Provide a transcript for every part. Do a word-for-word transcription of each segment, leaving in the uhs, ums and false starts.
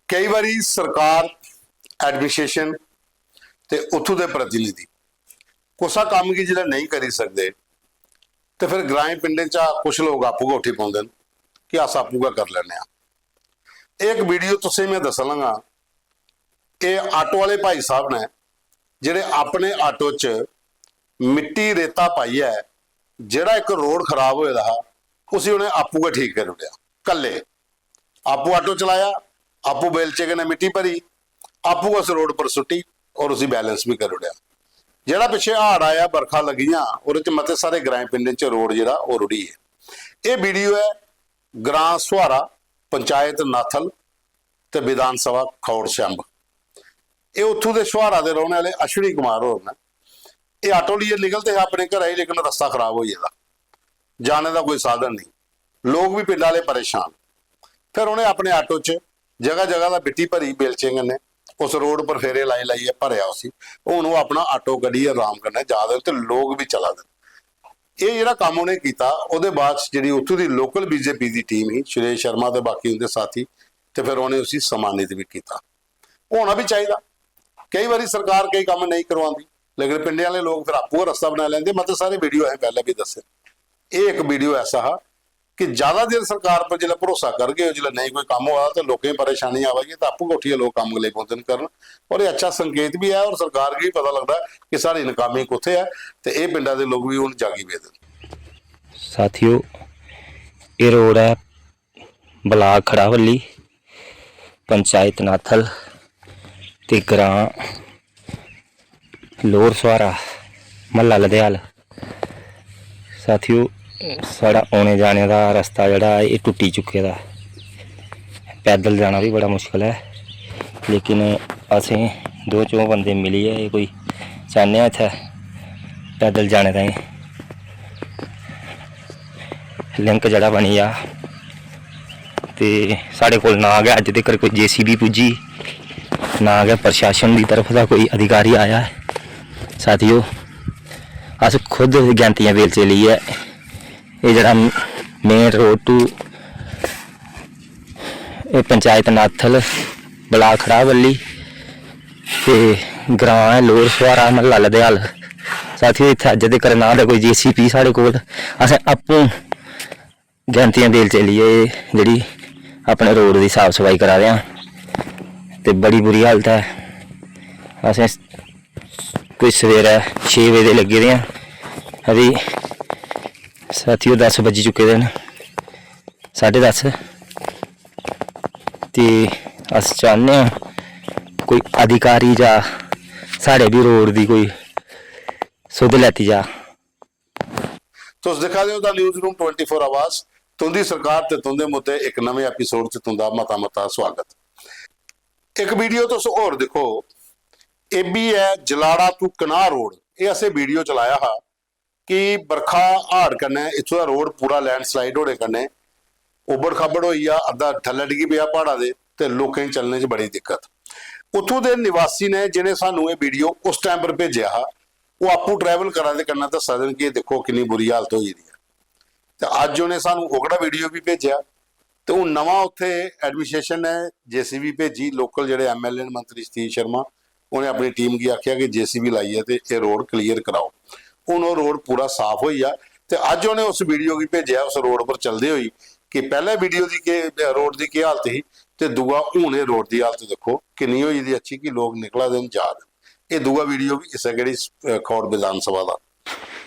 केई बारी सरकार, एडमिनिस्ट्रेशन ते उत्थूं दे प्रतिनिधि कुसा कम्म गी जिसलै नेईं करी सकदे, ते फिर ग्राएं पिंडें चा कुछ लोक आपूं गै उठी पौंदे न कि अस आपूं गै करी लैन्ने आं। एह् इक वीडियो तुसें में दस्सन लगा, एह् आटो आह्ले भाई साहब ने, जेह्ड़े अपने आटो च मिट्टी रेता पाइयै जेह्ड़ा इक रोड खराब होए दा हा, उसी उ'नें आपूं गै ठीक करी ओड़ेआ, कल्ले। आपूं आटो चलाया, आपूं बेलचे कन्नै मिट्टी भरी, आपूं गै उस रोड पर सुट्टी और उसी बैलेंस बी करी ओड़ेआ। जेह्ड़ा पिच्छे हाड़ आया, बरखा लग्गियां, ओह्दे च मते सारे ग्राएं पिंडें च रोड जेह्ड़ा ओह् रुढ़ी गे। एह् वीडियो ऐ ग्रां सुहारा, पंचायत नाथल ते विधान सभा खौड़ शैम्ब। एह् उत्थूं दे सुहारा दे रौह्ने आह्ले अश्विनी कुमार होर न। एह् आटो लेइयै निकलदे हे अपने घरै गी, लेकिन रस्ता खराब होई गेदा, जाने दा कोई साधन नेईं, लोक बी पिंड आह्ले परेशान। फिर उ'नें अपने आटो च जगह जगह दा मिट्टी भरी बेलचें कन्नै, उस रोड पर फेरे लाई लाइयै भरेआ उसी। हून ओह् अपना आटो कड्ढियै अराम कन्नै जा दे न ते लोक बी चला दे न। एह् जेह्ड़ा कम्म उ'नें कीता, ओह्दे बाद च जेह्ड़ी उत्थूं दी लोकल बीजेपी दी टीम ही, सुरेश शर्मा ते बाकी उं'दे साथी, ते फिर उ'नें उसी सम्मानित बी कीता। होना बी चाहिदा। केई बारी सरकार केई कम्म नेईं करवांदी, लेकिन पिंडें आह्ले लोक फिर आपूं गै रस्ता बनाई लैंदे। मते सारे वीडियो असें पैह्लें बी दस्से। एह् इक वीडियो ऐसा हा कि ज्यादा देर सरकार पर जिसलै भरोसा करगे ओ, जिसलै नेईं कोई कम्म होआ ते लोकें गी परेशानी आवा दी ऐ, ते आपूं गै उट्ठियै लोक कम्म लगी पौंदे न करन। और एह् अच्छा संकेत बी ऐ और सरकार गी बी पता लगदा कि साढ़ी नाकामी कुत्थै ऐ, ते एह् पिंडा दे लोक बी हून जागी पेदे न। साथियो, एह् रोड ऐ ब्लाक खड़ावली, पंचायत नाथल ते ग्रां लोअर सुहारा, म्हल्ला लदेआल। साथियो, साढ़ा औने जाने दा रस्ता जेह्ड़ा ऐ, एह् टुट्टी चुके दा। पैदल जाना बी बड़ा मुश्कल ऐ, लेकिन असें दो चौं बंदे मिलियै एह् कोई चाह्न्ने आं इत्थै पैदल जाने ताईं लिंक जेह्ड़ा बनी जा। ते साढ़े कोल ना गै अज्ज तगर कोई जेसीबी पुज्जी, ना गै प्रशासन दी तरफ दा कोई अधिकारी आया ऐ। साथियो, अस खुद गैंतियां बेलचे लेइयै एह् जेह्ड़ा main road to एह् पंचायत नाथल, ब्लाक खड़ावली ते ग्रां ऐ लोअर सुहारा, म्हल्ला लदेआल। साथियो, इत्थै अज्ज तगर ना ते कोई जेसीबी साढ़े कोल, असें आपूं गैंतियां बेलचे लेइयै एह् जेह्ड़ी अपने रोड दी साफ सफाई करा दे आं ते बड़ी बुरी हालत ऐ। असें कोई सवेरै छे बजे दे लग्गे दे आं, अभी साथियो दस बज्जी चुके दे न, साढ़े दस। ते अस चाह्न्ने आं कोई अधिकारी जां साढ़े बी रोड दी कोई सुध लैती जा। तुस दिक्खा दे ओ the news room twenty four आवाज, तुंदी सरकार ते तुंदे मुद्दे, इक नमें एपिसोड च तुंदा मता मता स्वागत। इक वीडियो तुस होर दिक्खो, एह् बी ऐ जलाड़ा तू कनाह रोड। एह् असें वीडियो चलाया हा कि बरखा हाड़ कन्नै इत्थूं दा रोड पूरा लैंडस्लाइड होने कन्नै उबड़ खाबड़ होई गेआ, अद्धा थल्लै डिग्गी पेआ प्हाड़ा दे ते लोकें गी चलने च बड़ी दिक्कत। उत्थूं दे निवासी ने, जि'नें सानू एह् वीडियो उस टाइम पर भेजेआ हा, ओह् आपूं ट्रैवल करा दे कन्नै दस्सा दे न कि एह् दिक्खो किन्नी बुरी हालत होई दी ऐ। ते अज्ज उ'नें सानू ओकड़ा वीडियो बी भेजेआ। ते हून नमां उत्थै एडमिनिस्ट्रेशन ने जेसीबी भेजी, लोकल जेह्ड़े एमएलए न मंत्री सतीश शर्मा, उ'नें अपनी टीम गी आखेआ कि जेसीबी लाइयै ते एह् रोड क्लीयर कराओ। हून ओह् रोड पूरा साफ होई गेआ। ते अज्ज उ'नें उस वीडियो गी भेजेआ उस रोड पर चलदे होई कि पैह्ले वीडियो दी केह्, रोड दी केह् हालत ही ते दूआ हून एह् रोड दी हालत दिक्खो किन्नी होई दी अच्छी कि लोक निकला दे न, जा दे न। एह् दूआ वीडियो बी इस्सै केह्ड़ी, अ, खौड़ विधान सभा दा।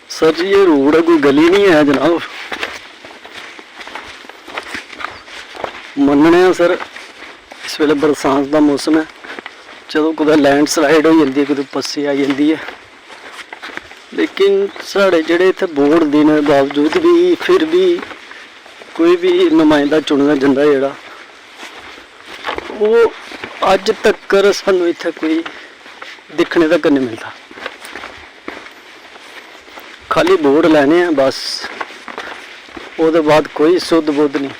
सर जी, एह् रोड ऐ, कोई गली निं ऐ जनाब। मन्नने आं सर, इस बेल्लै बरसांत दा मौसम ऐ, जदूं कुतै लैंडस्लाइड होई जंदी ऐ, कुतै पस्सी आई जंदी ऐ, लेकिन साढ़े जेह्ड़े इत्थै बोर्ड देने दे बावजूद बी फिर बी कोई बी नुमाइंदा चुनेआ जंदा जेह्ड़ा, ओह् अज्ज तक्कर सानूं इत्थै कोई दिक्खने तक्कर निं मिलदा। खाल्ली वोट लैने आं बस, ओह्दे बाद कोई सुद्ध बुद्ध निं,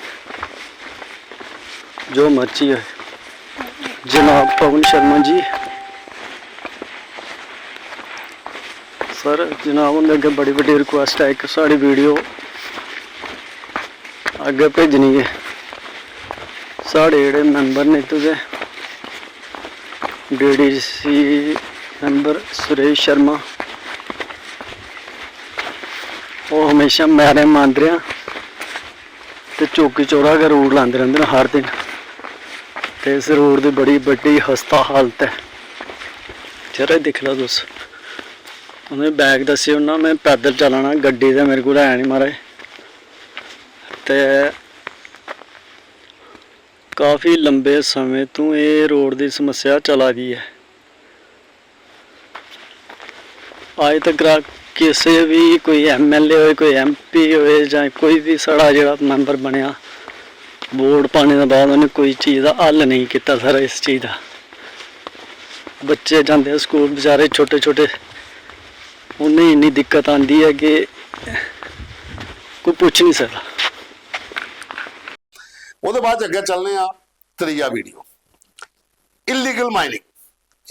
जो मर्जी होए। जनाब पवन शर्मा जी, सर, जनाब हुंदे अग्गें बड़ी बड्डी रिक्वेस्ट ऐ, इक साढ़ी वीडियो अग्गें भेजनी ऐ। साढ़े जेह्ड़े मैंबर न इत्थूं दे, डीडीसी मैंबर सुरेश शर्मा, ओह् हमेशा मैरें मांदरेआं ते चौकी चौरा गै रोड लांदे रौंह्दे न हर दिन। ते इस रोड दी बड़ी बड्डी खस्ता हालत ऐ। जरा दिक्खी लैओ तुस, उ'नें बैग दस्सी ओड़ना, में पैदल चला ना, गड्डी ते मेरे कोल है निं, महाराज। ते काफी लंबे समें तों एह् रोड दी समस्या चला दी ऐ। अज्ज तक किसे बी, कोई एमएलए होए, कोई एमपी होए, जां कोई बी साढ़ा जेह्ड़ा मैंबर बनेआ, वोट पाने दे बाद उ'नें कोई चीज दा हल नेईं कीता सर। इस चीज दा, बच्चे जंदे स्कूल बेचारे छोटे छोटे, उ'नेंगी इन्नी दिक्कत आंदी ऐ कि कोई पुच्छ निं सकदा। ओह्दे बाद च अग्गें चलने आं त्रीया वीडियो, इलीगल माइनिंग।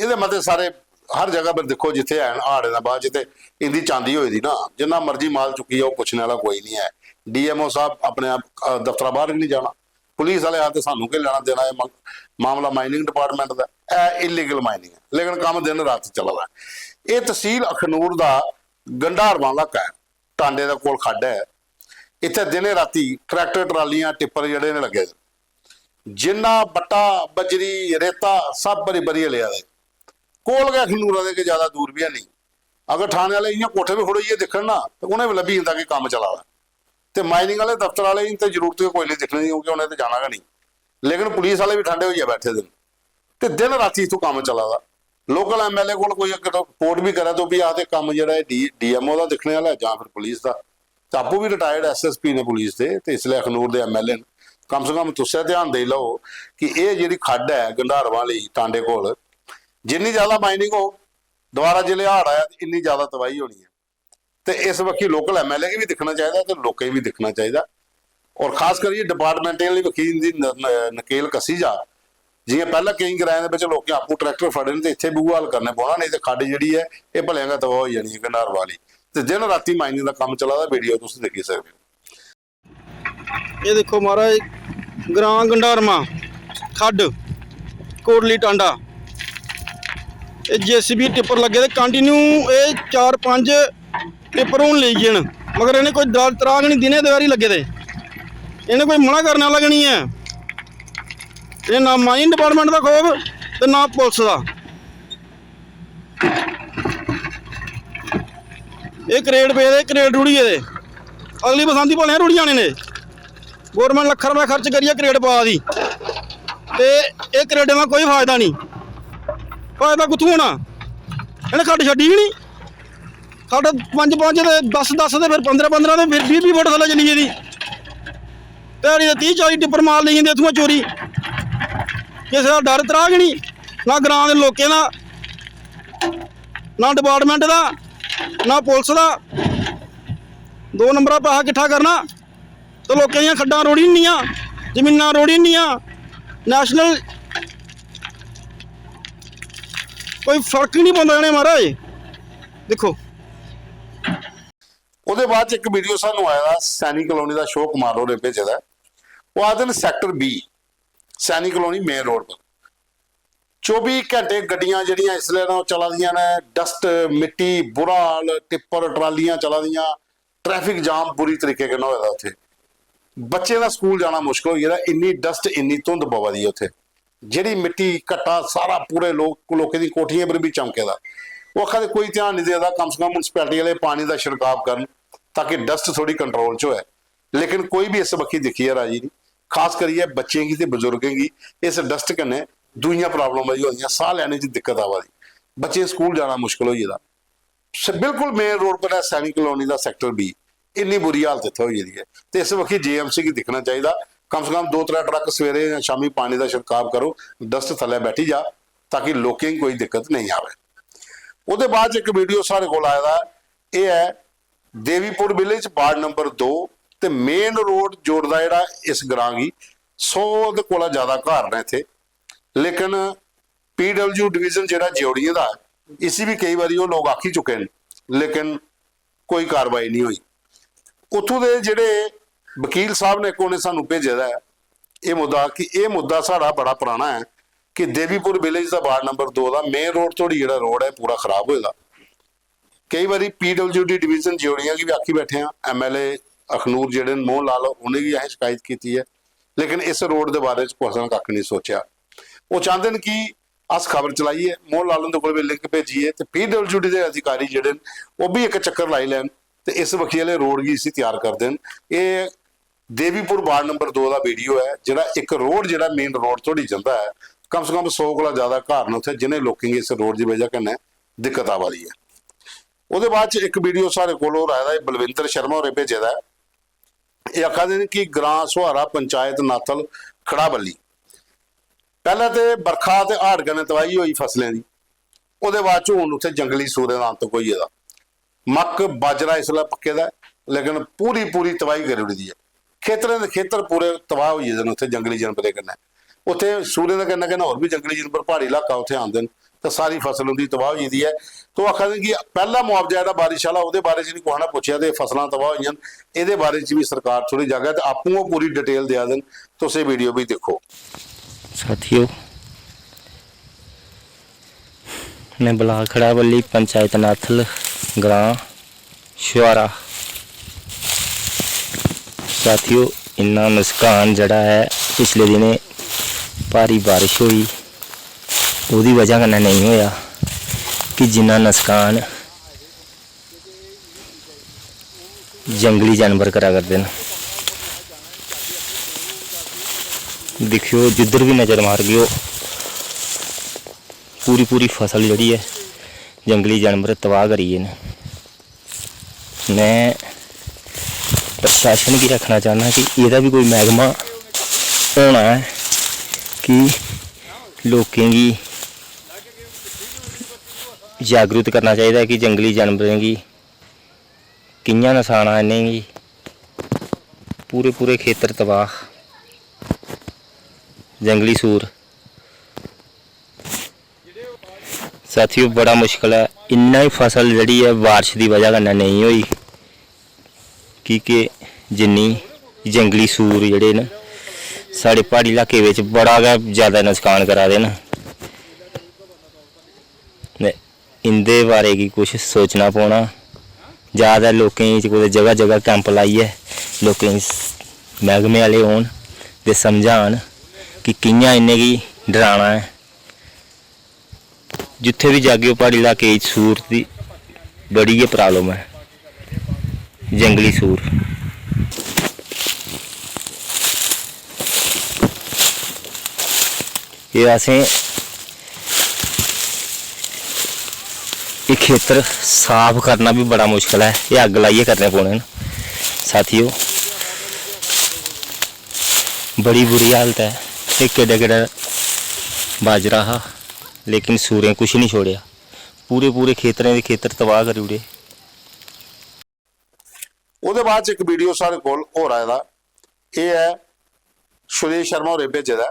एह्दे मते सारे, हर जगह पर दिक्खो, जित्थै हैन हाड़ें दे बाद च, ते इंदी चांदी होई दी ना, जिन्ना मर्जी माल चुक्की जाओ, पुच्छने आह्ला कोई निं ऐ। डीएमओ साहब अपने आप, अ, दफ्तरा बाहर गै निं जाना। पुलिस आह्ले आखदे, "सानूं केह् लैना देना, एह् मा-, मामला माइनिंग डिपार्टमेंट दा ऐ, इलीगल माइनिंग ऐ।" लेकिन कम्म दिन रात चला दा ऐ। एह् तसील अखनूर दा गंडारवां इलाका ऐ, टांडे दे कोल खड्ड ऐ। इत्थै दिनें रातीं ट्रैक्टर, ट्रालियां, टिप्पर जेह्ड़े न लग्गे दे, जिन्ना बट्टा, बजरी, रेता सब भरी भरियै लेआ दे। कोल गै अखनूरा दे, कि ज्यादा दूर बी हैनी। अगर थाने आह्ले इ'यां कोठे पर खड़ोइयै दिक्खन ना, ते उ'नें बी लब्भी जंदा कि कम्म चला दा। ते माइनिंग आह्ले दफ्तर आह्ले गी ते जरूरत गै कोई निं दिक्खने दी, क्योंकि उ'नें ते जाना गै निं। लेकिन पुलिस आह्ले बी ठंडे होइयै बैठे दे न। ते दिन रातीं इत्थूं कम्म चला दा। लोकल एमएलए कोल कोई अगर रिपोर्ट बी करै, ते ओह् बी आखदे, "कम्म जेह्ड़ा ऐ डी-, डीएमओ दा दिक्खने आह्ला ऐ जां फिर पुलिस दा।" ते आपूं बी रिटायर्ड एसएसपी न पुलिस दे, ते इसलै अखनूर दे एमएलए न। कम से कम तुस्सै ध्यान देई लैओ कि एह् जेह्ड़ी खड्ड ऐ गंडारवां आह्ली टांडे कोल, जिन्नी ज्यादा माइनिंग होग, दोबारा जिसलै हाड़ आया, ते इन्नी ज्यादा तबाही होनी ऐ। ते इस बक्खी लोकल एमएलए गी बी दिक्खना चाहिदा ते लोकें गी बी दिक्खना चाहिदा। और खास करियै डिपार्टमेंटें आह्ली बक्खी इंदी न-, न-, नकेल कस्सी जा। जि'यां पैह्लें केईं ग्राएं दे बिच लोकें आपूं ट्रैक्टर फड़े न, ते इत्थै बी उ'ऐ हाल करने पौना, नेईं ते खड्ड जेह्ड़ी ऐ, एह् भलेआं गै तबाह होई जानी ऐ गंडारवां आह्ली। ते दिन रातीं माइनिंग दा कम्म चला दा, वीडियो तुस दिक्खी सकदे ओ। एह् दिक्खो महाराज, ग्रां गंडारमा, खड्ड, कोटली टांडा, एह् जेसीबी टिप्पर लग्गे दे कंटिन्यू। एह् चार पंज टिप्पर हून लेई गे न, मगर इ'नें कोई दल त्राह गै निं, दिनें दपैह्री लग्गे दे। इ'नें कोई मना करने आह्ला गै निं ऐ। इ'नें ना माइनिंग डिपार्टमेंट दा खौफ ते ना पुलस दा। एह् करेट पेदे, करेट रुढ़ी गेदे। अगली बसांती भलेआं रुढ़ी जाने ने। गौरमैंट लक्खां रपेआ खर्च करियै करेट पा दी ते एह् करेटें दा कोई फायदा निं। फायदा कुत्थूं होना? इ'नें खड्ड छड्डी गै निं। खड्ड पंज पंज ते दस दस ते फिर पंदरां पंदरां ते फिर बीह् बीह् फुट थल्लै चली गेदी। ध्याड़ी दे तीह् चाली टिप्पर माल लेई जंदे इत्थुआं चोरी। किसै दा डर त्राह् गै निं, ना ग्रां दे लोकें दा, ना डिपार्टमेंट दा, ना पुलस दा। दो नंबरा पैहा किट्ठा करना ते लोकें दियां खड्डां रोड़ी ओड़नियां, जमीनां रोड़ी ओड़नियां। नैशनल कोई फर्क ही निं पौंदा इ'नें, महाराज। दिक्खो। ओह्दे बाद च इक वीडियो सानूं आए दा, सैनी कलोनी दा, अशोक कुमार होरें भेजे दा ऐ। ओह् आखदे न, सैक्टर बी, सैनी कलोनी मेन रोड पर चौबी घैंटे गड्डियां जेह्ड़ियां इसलै न, ओह् चला दियां न, डस्ट, मिट्टी, बुरा हाल, टिप्पर, ट्रालियां चला दियां, ट्रैफिक जाम बुरी तरीके कन्नै होए दा उत्थै। बच्चें दा स्कूल जाना मुश्कल होई गेदा, इन्नी डस्ट, इन्नी धुंध पवा दी ऐ उत्थै। जेह्ड़ी मिट्टी, घट्टा, सारा पूरे लोक, लोकें दी कोठियें पर बी चमके दा। ओह् आखा दे, "कोई ध्यान निं देआ दा, कम से कम म्युनिसिपैलिटी आह्ले पानी दा छिड़काव करन, ताकि डस्ट थोह्ड़ी कंट्रोल च होऐ।" लेकिन कोई बी इस बक्खी दिक्खियै राजी निं। खास करियै बच्चें गी ते बजुर्गें गी इस डस्ट कन्नै दूइयां प्रॉब्लम बी होआ दियां, साह् लैने च दिक्कत आवा दी, बच्चें स्कूल जाना मुश्कल होई गेदा। स-, बिल्कुल मेन रोड पर ऐ सैनी कलोनी दा सैक्टर बी, इन्नी बुरी हालत इत्थै होई गेदी ऐ। ते इस बक्खी जेएमसी गी दिक्खना चाहिदा, कम से कम दो त्रै ट्रक सवेरे जां शामी पानी दा छिड़काव करो, डस्ट थल्लै बैठी जा, ताकि लोकें गी कोई दिक्कत नेईं आवै। ओह्दे बाद च इक वीडियो साढ़े कोल आए दा, एह् ऐ देवीपुर विलेज, वार्ड नंबर दो, ते मेन रोड जोड़दा जेह्ड़ा इस ग्रां गी, सौ दे कोला ज्यादा घर न इत्थै। लेकिन पीडब्ल्यू डिवीजन जेह्ड़ा जेओड़ियें दा ऐ, इसी बी केई बारी ओह् लोक आखी चुके न, लेकिन कोई कार्रवाई निं होई। उत्थूं दे जेह्ड़े वकील साहब ने इक, उ'नें सानूं भेजे दा ऐ एह् मुद्दा, कि एह् मुद्दा साढ़ा बड़ा पराना ऐ, कि देवीपुर विलेज दा वार्ड नंबर दो दा मेन रोड धोड़ी जेह्ड़ा रोड ऐ, पूरा खराब होए दा। केई बारी पीडब्ल्यूडी डिवीजन ज्योड़ियां गी बी आखी बैठे आं, एमएलए अखनूर जेह्ड़े न, मोहन लाल, उ'नेंगी असें शिकायत कीती ऐ, लेकिन इस रोड दे बारे च कुसै ने कक्ख निं सोचेआ। ओह् चांह्दे न कि अस खबर चलाइयै, मोहन लाल हुंदे कोल बी लिंक भेजियै, ते पीडब्ल्यूडी दे अधिकारी जेह्ड़े न, ओह् बी इक चक्कर लाई लैन ते इस बक्खी आह्ले रोड गी, इसी त्यार कर देन। एह् देवीपुर वार्ड नंबर दो दा वीडियो ऐ, जेह्ड़ा इक रोड, जेह्ड़ा मेन रोड धोड़ी जंदा ऐ, कम से कम सौ कोला ज्यादा घर न उत्थै, जिनें लोकें गी इस रोड दी बजह कन्नै दिक्कत आवा दी ऐ। ओह्दे बाद च इक वीडियो साढ़े कोल होर आए दा ऐ, बलविंदर शर्मा होरें भेजे दा ऐ। एह् आखा दे न कि ग्रां सुहारा, पंचायत नाथल, खड़ाबल्ली, पैह्लें ते बरखा ते हाड़ कन्नै तबाही होई फसलें दी, ओह्दे बाद च हून उत्थै जंगली सूरें दा आतंक होई गेदा। मक्क, बाजरा इसलै पक्के दा ऐ, लेकिन पूरी, पूरी तबाही करी ओड़ी दी ऐ। खेतरें दे खेतर पूरे तबाह होई गेदे न उत्थै जंगली जानवरें कन्नै। उत्थै सूरें दे कन्नै कन्नै होर बी जंगली जानवर, प्हाड़ी इलाका उत्थै आंदे न, ते सारी फसल उं'दी तबाह होई गेदी ऐ। ते ओह् आखा दे कि पैह्ला मुआवजा जेह्ड़ा बारिश आह्ला, ओह्दे बारे च निं कुसै ने पुच्छेआ, ते फसलां तबाह होइयां न, एह्दे बारे च बी सरकार थोह्ड़ी जागै, ते आपूं ओह् पूरी डिटेल देआ दे न। तुस एह् वीडियो बी दिक्खो। साथियो, में ब्लाक खड़ाबल्ली, पंचायत नाथल, ग्रां छुहारा। साथियो, इन्ना नुस्कान जेह्ड़ा ऐ, पिछले दिनें भारी बारिश होई, ओह्दी बजह कन्नै नेईं होएआ कि जिन्ना नुस्कान जंगली जानवर करा करदे न। दिक्खेओ, जिद्धर बी नजर मारगे, ओह् पूरी पूरी फसल जेह्ड़ी ऐ, जंगली जानवर तबाह करी गे न। में प्रशासन गी आखना चाह्न्नां कि एह्दा बी कोई मैह्कमा होना ऐ कि लोकें गी जागरूत करना चाहिदा कि जंगली जानवरें गी कि'यां नसाना इ'नेंगी। पूरे पूरे खेतर तबाह, जंगली सूर। साथियो, बड़ा मुश्कल ऐ, इन्ना ही फसल जेह्ड़ी ऐ बारश दी बजह कन्नै नेईं होई, की के जिन्नी जंगली सूर जेह्ड़े न, साढ़े प्हाड़ी लाके बिच बड़ा गै ज्यादा नसकान करा दे न। ते इं'दे बारे गी कुछ सोचना पौना। ज्यादा लोकें गी कुतै जगह जगह कैंप लाइयै लोकें गी मैह्कमे आह्ले औन ते समझान कि कि'यां इ'नेंगी डराना ऐ। जित्थै बी जागे, प्हाड़ी लाके च सूर दी बड़ी गै problem ऐ, जंगली सूर। एह् असें एह् खेतर साफ करना बी बड़ा मुश्कल ऐ। एह् अग्ग लाइयै करने पौने न साथियो। बड़ी बुरी हालत ऐ। एह् केड्डा केड्डा बाजरा हा, लेकिन सूरें कुछ निं छोड़ेआ। पूरे पूरे खेतरें दे खेतर तबाह करी ओड़े। ओह्दे बाद च इक वीडियो साढ़े कोल होर आए दा, एह् ऐ सुरेश शर्मा होरें भेजे दा ऐ।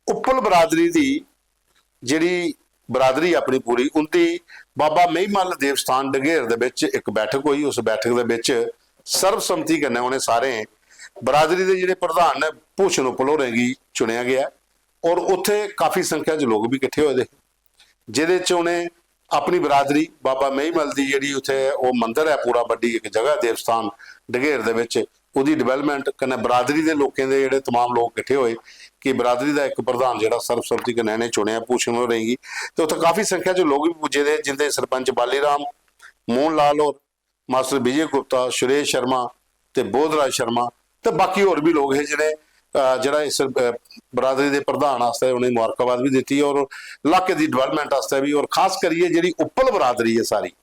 उप्पल बरादरी दी जेह्ड़ी बरादरी अपनी पूरी, उं'दी बाबा मेहीमल देवस्थान डगेर दे बिच इक बैठक होई। उस बैठक दे बिच सर्वसम्मति कन्नै उ'नें सारें बरादरी दे जेह्ड़े प्रधान न भूषण उप्पल होरें गी चुनेआ गेआ और उत्थै काफी संख्या च लोक बी किट्ठे होए दे हे, जेह्दे च उ'नें अपनी बरादरी बाबा मेहीमल दी जेह्ड़ी उत्थै ओह् मंदर ऐ, पूरा बड्डी इक जगह देवस्थान डगेर दे बिच, ओह्दी development कन्नै बरादरी दे लोकें दे जेह्ड़े तमाम लोक किट्ठे होए कि बरादरी दा इक प्रधान जेह्ड़ा सर्वसम्मति कन्नै इ'नें चुनेआ भूषण होरें गी। ते उत्थै काफी संख्या च लोक बी पुज्जे दे, जिंदे सरपंच बाली राम, मोहन लाल होर, मास्टर विजय गुप्ता, सुरेश शर्मा ते बोधराज शर्मा ते बाकी होर बी लोक हे जि'नें, अ, जेह्ड़ा इस, अ, बरादरी दे प्रधान आस्तै उ'नेंगी मुबारकबाद बी दित्ती और लाके दी development आस्तै बी, और खास करियै जेह्ड़ी उप्पल बरादरी ऐ सारी,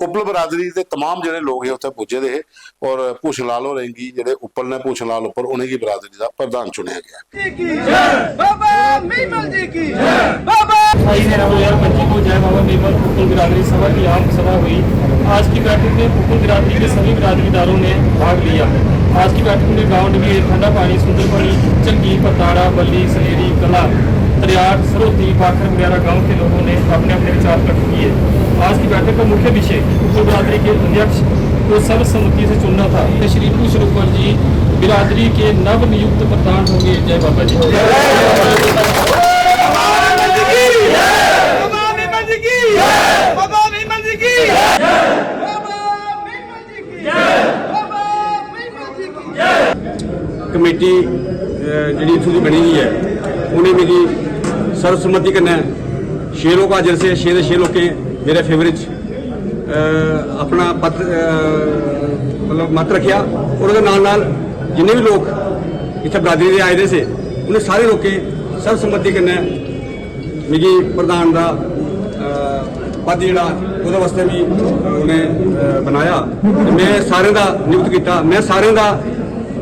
उप्पल बरादरी दे तमाम जेह्ड़े लोक हे उत्थै पुज्जे दे हे और भूषण लाल होरें गी, जेह्ड़े उप्पल ने भूषण लाल उप्पल, उ'नेंगी बरादरी दा प्रधान चुनेआ गेआ। की जय। बाबा मेहमल जी की जय। बाबा अट्ठाईस नौ दो हज़ार पच्चीस को जय बाबा मेहमल पुतुल बिरादरी सभा की आम सभा हुई। आज की बैठक में पुतुल बिरादरी के सभी बिरादरीदारों ने भाग लिया। आज की बैठक में गांव डगेर, ठंडा पानी, सुंदर पानी, झग्गी, पताड़ा, बल्ली, सलेरी, कला, तरियाड़, सरोती, पाखर वगैरह गांव के लोगों ने अपने अपने विचार प्रकट किए। आज की बैठक का मुख्य विषय पुतुल बिरादरी के अध्यक्ष को सर्वसम्मति से चुनना था। श्री भूषण उप्पल जी बिरादरी के नव नियुक्त प्रधान होंगे। जय बाबा जी। अ, जेह्ड़ी इत्थूं दी बनी दी ऐ, उ'नें मिगी सर्वसम्मति कन्नै छे लोक हाजर से, छे दे छे लोकें मेरे फेवर च, अ, अपना पद, अ, मतलब मत रक्खेआ। और ओह्दे नाल नाल जिन्ने बी लोक इत्थै बरादरी दे आए दे से, उ'नें सारे लोकें सर्वसम्मति कन्नै मिगी प्रधान दा, अ, पद जेह्ड़ा, ओह्दे वास्तै बी उ'नें, अ, बनाया। ते में सारें दा नियुक्त कीता। में सारें दा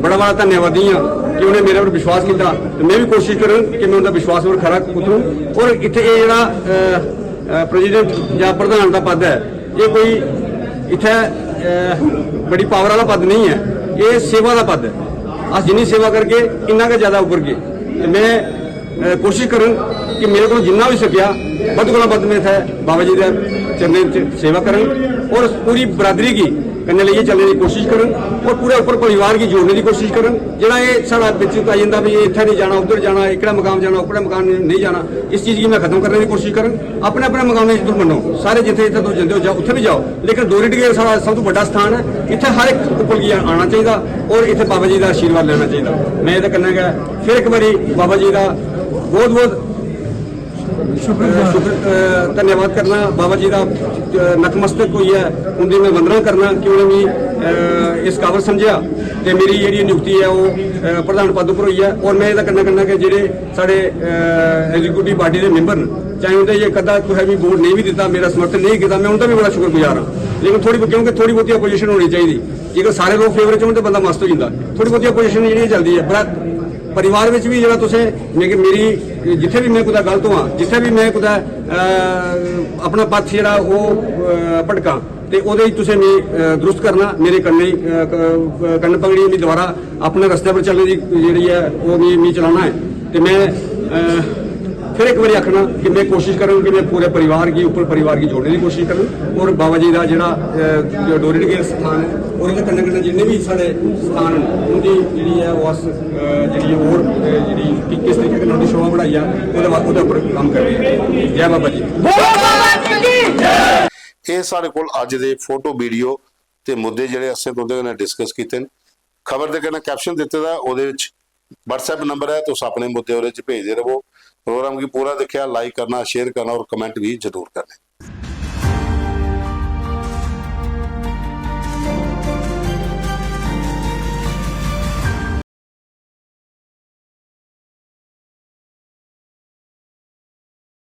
बड़ा बड़ा धन्यवादी आं कि उ'नें मेरे पर विश्वास कीता। ते में बी कोशिश करङ कि में उं'दा विश्वास पर खरा उतरूं। और इत्थै एह् जेह्ड़ा, अ, अ, प्रेसिडेंट जां प्रधान दा पद ऐ, एह् कोई इत्थै, अ, बड़ी पावर आह्ला पद नेईं ऐ, एह् सेवा दा पद ऐ। अस जिन्नी सेवा करगे, इन्ना गै ज्यादा उभरगे। ते में, अ, कोशिश करङ कि मेरे कोल जिन्ना होई सकेआ, बद्ध कोला बद्ध में इत्थै बाबा जी दे चरणें च सेवा करङ और पूरी बरादरी गी कन्नै लेइयै चलने दी कोशिश करङ और पूरे उप्पर परिवार गी जोड़ने दी कोशिश करङ। जेह्ड़ा एह् साढ़ा बिच आई जंदा भी, एह् इत्थै नेईं जाना, उद्धर जाना, एह्कड़ा मकाम जाना, ओह्कड़ा मकाम नेईं जाना, इस चीज गी में खत्म करने दी कोशिश करङ। अपने अपने मकामें च तुस मन्नो, सारे जित्थै जित्थै तुस जंदे ओ, जाओ, उत्थै बी जाओ, लेकिन डोरी डगेल साढ़ा सब तों बड्डा स्थान ऐ। इत्थै हर इक उप्पर गी आना चाहिदा और इत्थै बाबा जी दा आशीर्वाद लैना चाहिदा। में एह्दे कन्नै गै फिर इक बारी बाबा जी दा बहुत बहुत शुक्र, अ, धन्यवाद करना बाबा जी दा, अ, नतमस्तक होइयै उं'दी में वंदना करना कि उ'नें मिगी, अ, इस काबल समझेआ ते मेरी जेह्ड़ी नियुक्ति ऐ ओह्, अ, प्रधान पद उप्पर होई ऐ। और में एह्दे कन्नै कन्नै गै जेह्ड़े साढ़े, अ, एग्जीक्यूटिव बाडी दे मैंबर न, चाहे उं'दे जे कदा कुसै बी वोट नेईं बी दित्ता, मेरा समर्थन नेईं कीता, में उं'दा बी बड़ा शुक्रगुजार आं। लेकिन थोड़ी, क्योंकि थोड़ी बहुती अपोजिशन होनी चाहिदी। जेकर सारे लोक फेवर च होन ते बंदा मस्त होई जंदा। थोड़ी बहुती अपोजिशन जेह्ड़ी चलदी ऐ, पर परिवार बिच बी जेह्ड़ा तुसें मिगी, मेरी जित्थै बी में कुतै गलत होआं, जित्थै बी में कुतै, अ, अपना पथ जेह्ड़ा ओह्, अ, भटकां, ते ओह्दे च तुसें मिगी, अ, दुरुस्त करना, मेरे कन्नै, अ, क-, कन्न पकड़ियै मिगी दोबारा अपने रस्ते पर चलने दी जेह्ड़ी ऐ ओह् मिगी, मिगी चलाना ऐ। ते में, अ, फिर इक बारी आखना कि में कोशिश करङ कि में पूरे परिवार गी, उप्पर परिवार गी जोड़ने दी कोशिश करङ और बाबा जी दा जेह्ड़ा, अ, जो डोरी डगेल स्थान ऐ और एह्दे कन्नै कन्नै जिन्ने बी साढ़े स्थान न, उं'दी जेह्ड़ी ऐ ओह् अस, अ, जेह्ड़ी ऐ होर, अ, जेह्ड़ी कि-, किस तरीके कन्नै उं'दी शोभा बढ़ाई जा, ओह्दे बा-, ओह्दे उप्पर कम्म करगे। जै बाबा जी। एह् साढ़े कोल अज्ज दे फोटो, वीडियो ते मुद्दे जेह्ड़े असें तुं'दे कन्नै डिस्कस कीते न। खबर दे कन्नै कैप्शन दित्ते दा ऐ, ओह्दे बिच WhatsApp नंबर ऐ, तुस अपने मुद्दे ओह्दे च भेजदे रवो। प्रोग्राम गी पूरा दिक्खेआ, लाइक करना, शेयर करना और कमेंट बी जरूर करने।